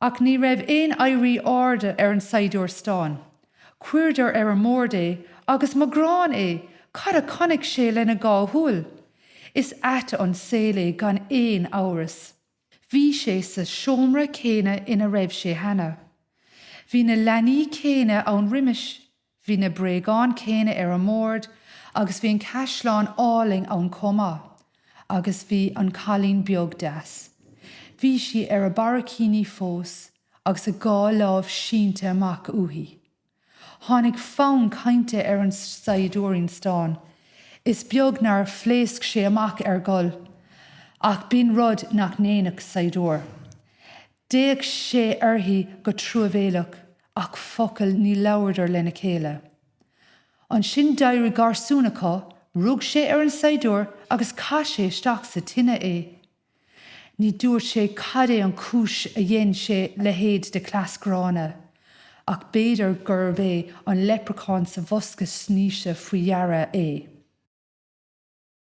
Ach ní raibh aon éirí airde ar an saighdiúir stáin. Chuireadar ar an mbord é agus, mo ghráin é, cad a chonaic sé lena dhá shúil? Is ait an saol é gan aon amhras. Bhí sé sa seomra céanna ina raibh sé cheana. Bhí na leanaí céanna ann roimis, Bhí na bréagáin céanna ar an mbord agus bhí an caisleán álainn ann chomh maith. Agus bhí an cailín beag deas. Bhí sí ar a barraicíní fós agus a dhá láimh sínte amach uaithi. Tháinig fonn cainte ar an saighdiúirín stáin. Is beag nár phléasc sé amach ar gol. Ach b'in rud nach ndéanfadh saighdiúir. D'fhéach sé uirthi go truamhéalach ach focal ní labhradar lena chéile. Ansin d'éirigh garsún acu, rug sé ar an saighdiúir agus chaith sé isteach sa tine é. Ní dúirt sé cad é an chúis a dhein sé leithéid de chleas gránna, ach b'fhéidir gurb é an leipreachán sa bhosca snaoise faoi dheara é.